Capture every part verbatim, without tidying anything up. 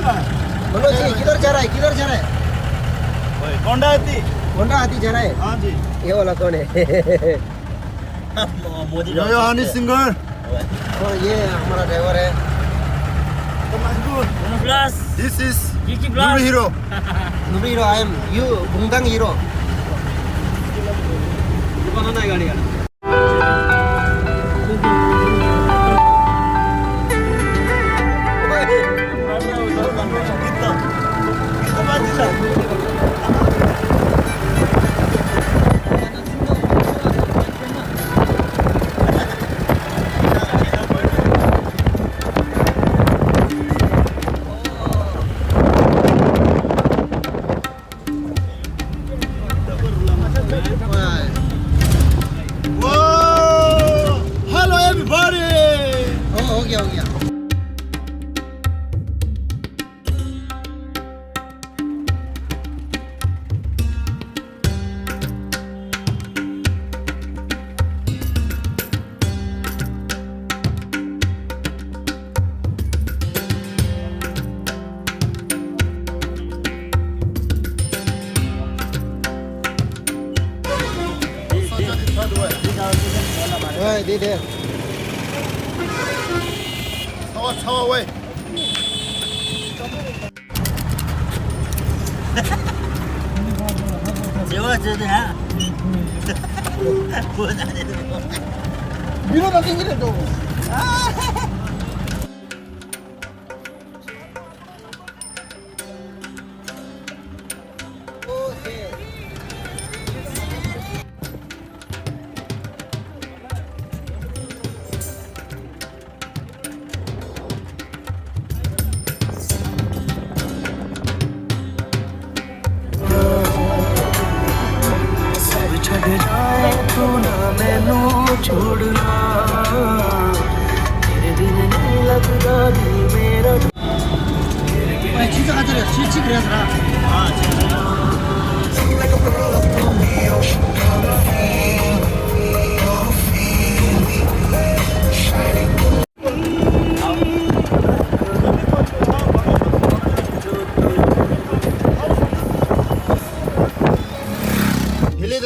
मनोज जी, किधर जा रहा है, किधर जा रहा है? ओए, गोंडा हाथी। गोंडा हाथी जा रहा है? हाँ जी। ये वाला कौन है? मोदी यो, यो, हनी सिंगर। और ये हमारा ड्राइवर है। Plus। This is Kiki Plus। Nubri Hero। Nubri Hero, I am you, Bungdang Hero। दुकान ना गाड़ी का। Whoa! Hello everybody! हो, हो गया, हो गया। ཨོའི། འདི་དེ། ཚ་བ་ཚ་བ་ཝེ། བརྗེ་བ་བརྗེ་དེ་ཧ། མི་རོ་དང་ཏིང་ངེ་རེད་འགྲོ།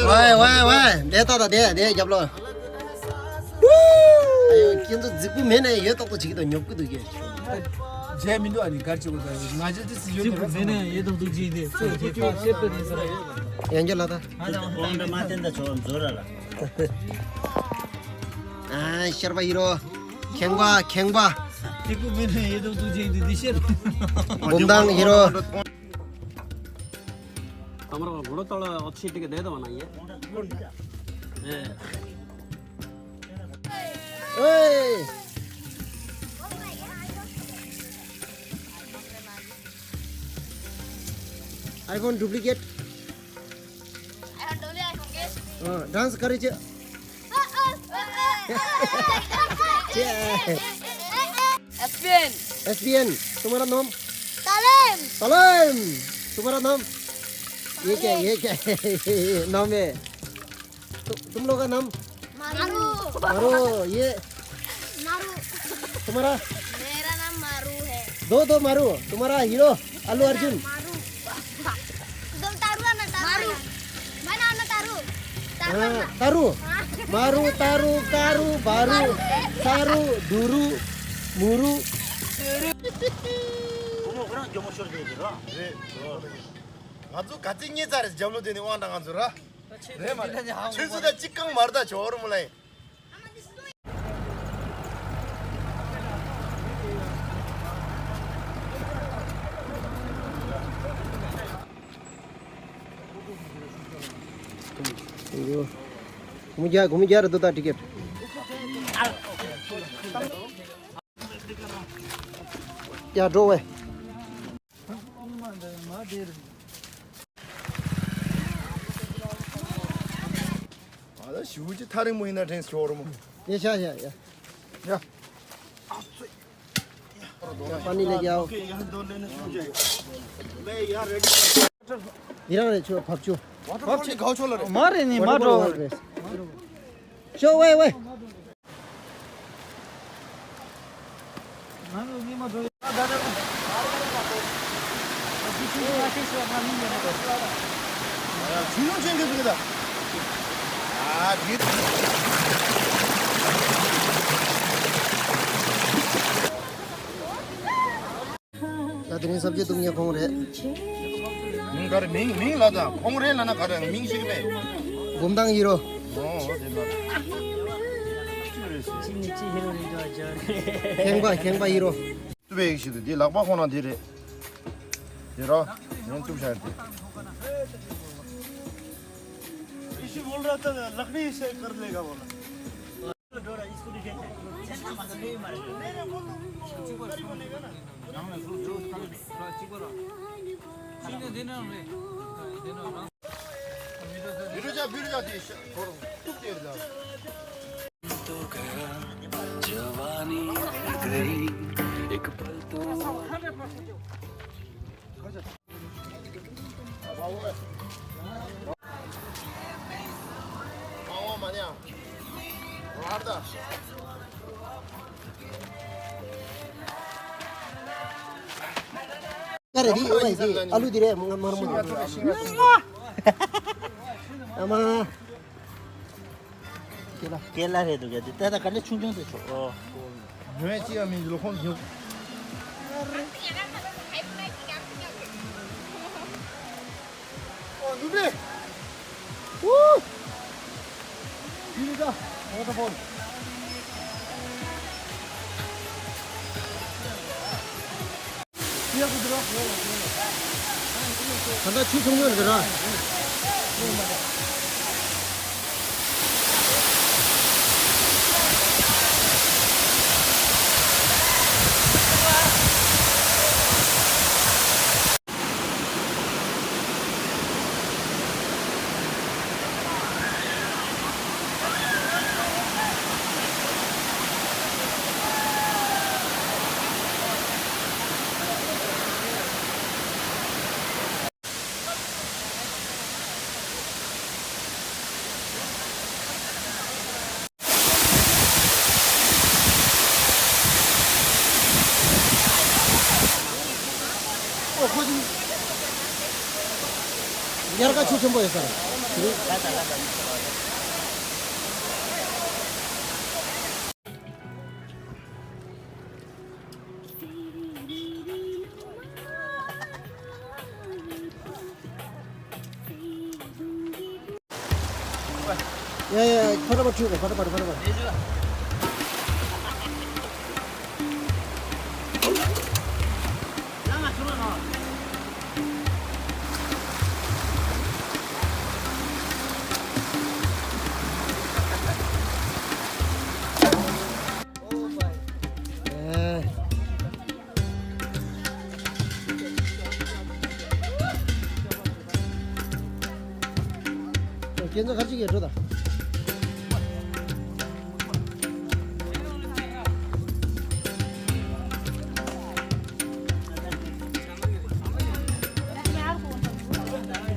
ཝའི་ཝའི་ཝའི། དེ་ལྟ་དང་དེ་དེ་རྒྱབ་ལོ། ཨ་ཡོ། ཁྱེད་ཚོ་རྫིག་པོ་མེད་ན་ཡོད་ཏོག་ཏོ་བྱེད་ཀྱི་དང་ཉོབ་ཀྱི་འདུག་གས། རྗེས་མི་འདུག་ཨ་ནི་གར་བྱེད་དགོས་ད། ང་ཚོ་དེ་སྲིད་ཡོད་རྫིག་པོ་མེད་ན་ཡོད་ཏོག་ཏོ་བྱེད་དེ་སྲིད་ཡོད་ཀྱི་ཤེས་པ་དེ་ཟེར། ཡང་བསྐྱར་ལ་ད། ཨ་ཤར་པ་ཧི་རོ། ཁེངས་པ་ཁེངས་པ། རྫིག་པོ་མེད་ན་ཡོད་ཏོག་ཏོ་བྱེད་དེ་འདི་ཤེས། བུམ་ཐང་ཧི་རོ། हमारा घोड़ा तोड़ा अच्छी टिकट दे दो ना ये। ए। ए। iPhone duplicate। अ, डांस करे छे। छे। एसबीएन। एसबीएन, तुम्हारा नाम? तलेम। तलेम, तुम्हारा नाम? ये क्या, ये क्या नाम है? तु-, तुम लोग का नाम? मारू। मारू, ये? मारू। तुम्हारा? मेरा नाम मारू है। दो, दो मारू। तुम्हारा हीरो? अल्लू अर्जुन। मारू। दो तारू है ना, तारू मारू। है ना। मैं नाम ना तारू। तारू है ना। तारू। हाँ। मारू, तारू, कारू, बारू, सारू, डुरू, मुरू। ང་ཚོ་ག་ཚོད་ཉེ་ཚར་རེད་རྒྱབ་ལོ་དེ་ནི་དབང་དང་ང་ཚོ་ར། རེད་མ་རེད། ཁྱོད་ཚོ་ད་གཅིག་རྐང་མར་ད་ཇོ་བོར་མོ་ལ་ཡིན། घूम गया, घूम गया रे दो टिकट। क्या ड्रॉ है? ཨ་ད་ཞུ་ཅི་ཐག་རིང་མོ་ཡིན་ན་དྲན་ཤོར་མོ། ये क्या, या, या। या। पानी लेके आओ। ओके, यहाँ दो लेने सूझ जाएगा। मैं यहाँ रेडी कर। इधर रे छो, भाग छो। वाटर बॉटल गाओ छोला रे। मारे नहीं, वाटर मारो। Bottle, water. शो, वे, वे। ད་དེ་རིང་གཟབ་རྒྱས་འདུག་ཉེ་ཁོང་རེད། མིང་ག་རེ། མིང་མིང་ལ་ད་ཁོང་རེད་ལ་ན་ག་རེ་མིང་ཞིག་མེད། སྒོམ་ཐང་ཡི་རོ། ཨོ་དེ་ན། ཁེངས་པ་ཁེངས་པ་ཡི་རོ། ཏུ་བའི་ཡིག་ཞིག་ཏུ་འདི་ལག་པ་ཁོ་ན་འདི་རེད། འདི་རོ། ཡང་ཏུ་བྱ་འདི། इसी बोल रहा था लकड़ी से कर लेगा बोला। ཕྱི་རུ་ཆ་ཕྱི་རུ་ཆ་དེ་ཤ་ཐོར་ཏུག་དེར་ད། जवानी रह गई एक पल तो ཀ་རེ་རི་ཨོ་ཡི་ཨ་ལུ་དེ་རེད། མ་མ་ར་མ། ཨ་མ། ཀེ་ལ་ཀེ་ལ་རེད་འདུག་ག་དེ་ད་ད་ག་ནས་ཆུང་ཆུང་དེ་ཆོག་ཨོ། ཉོས་ཅི་ཡང་མིན་ལོ་ཁོང་ཉོ། ཨོ་ནུབ་རེད། ཨུ། ཡིན་ད། ཝ་ཊར་ཕོལ། ད་ལྟ་ཆུ་ཆུང་ཆུང་རེད་ར། དབྱར་ཁ་ཆུ་ཆེན་པོ་ཡོད་ས་རེད། ཡ་ཡ་ཡ། ཕ་ར་པ་ཁྲུས་དགོས། ཕ་ར་པ་ཕ་ར་པ། ཁྱེད་ཚོ་ཁ་ཅིག་གིས་འགྲོ་དང་།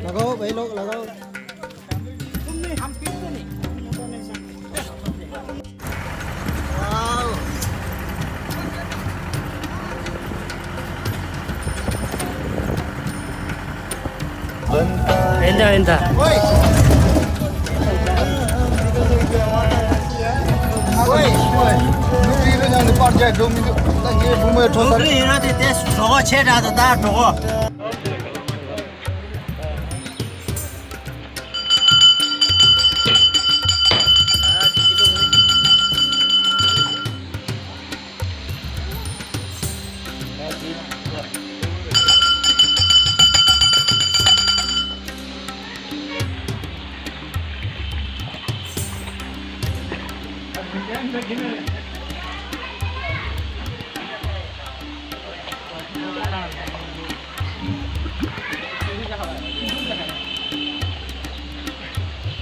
लगाओ भाई लोग, लगाओ। वेंदा, वेंदा।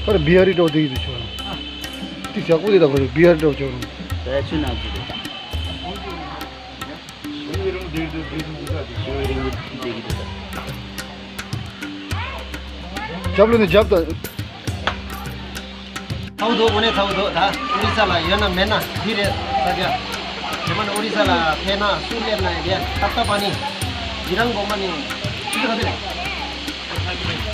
ཁོ་ར་བི་ཨར་འདྲ་བོ་དེ་ཡིན་དུ་ཆོག་རུང་། དེ་ཞག་པོ་དེ་དང་ཁོ་ར་བི་ཨར་འདྲ་བོ་ཆོག་རུང་། དེ་ཆུ་ནང་དུ་དེ་དང་། རྒྱབ་ལོ་ནས་རྒྱབ་དང་། ཚ་བོ་འདུག་དངོས་གནས་ཚ་བོ་འདུག་ད་ཨོ་རི་ས་ལ་ཡོད་ན་མེད་ན་འདི་རེད་ས་རྒྱ། དེ་མ་ནི་ཨོ་རི་ས་ལ་ཕེབས་ན་སུ་སླེབས་ན་ཡང་ཏག་ཏག་པ་ནི། ཡི་རང་གོང་མ་ནི་ཆུ་ཚོད་ག་ཚོད་རེད།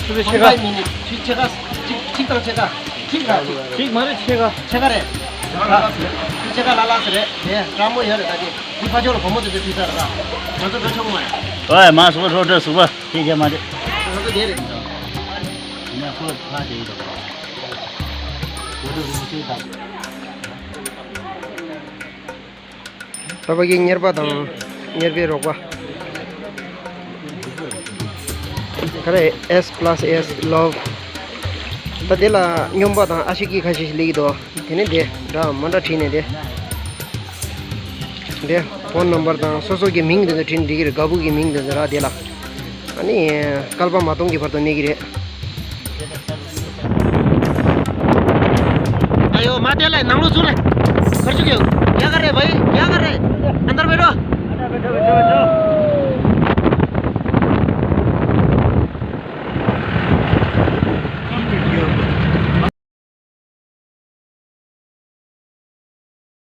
ཆུ་ཚོད་ཕྱེད་ཀ། ཕྱེད་ཀ། ཆུ་ཕྱེད་ཀ། གཅིག་གཅིག་དང་ཕྱེད་ཀ། གཅིག་དང་གཅིག་གཅིག་མ་རེད། ཕྱེད་ཀ། ཕྱེད་ཀ་རེད། ཆུ་ཕྱེད་ཀ་ལ་ལ་ཟེར་རེད། དེ་སྤྲང་མོ་ཡོད་རེད། ད་དེ་དེ་ཕ་ཆོག་ལ་བུ་མོ་དེ་ཚོ་ཁྲིད་ས་རེད། ད་ང་ཚོ་འགྲོ་ཆོག་གི་མ་རེད། ཨོའི་མ་སུ་པ་ཧྲོ་ཧྲོ་སུ་པ་ཁྱེད་ཀྱི་མ་རེད། ང་ཚོ་དེ་རེད། ཡིན་ན་ཁོ་ཕ་དེ་ཡིན་ད། ཧྲོ་ཧྲོ་རིན་པོ་ཆེ་དང་། ད་ཕ་གི་གཉེར་པ་དང་གཉེར་པའི་རོགས་པ། ག་རེ་S plus S love། ད་དེ་ལ་སྨྱོན་པ་དང་ཨ་ཤི་ཀི་ཁ་ཤས་ཤིག་སླེབས་ཀྱི་འདུག་དེ་ནས་དེ་འདྲ་མ་འདྲ་བྲིས་ནས་དེ། དེ་ཕོན་ནམ་བར་དང་སོ་སོ་གི་མིང་དེ་ཚོ་བྲིས་ནས་འགྲིག་གི་རེད། དགའ་བུ་གི་མིང་དེ་ཚོ་རག་དེ་ལ། ཨ་ནི་སྐལ་པ་མ་སྟོང་གི་བར་དུ་གནས་ཀྱི་རེད། आयो माते ले नंगलो सुले। खर्च क्यों? क्या कर रहे भाई? क्या कर रहे? अंदर बैठो।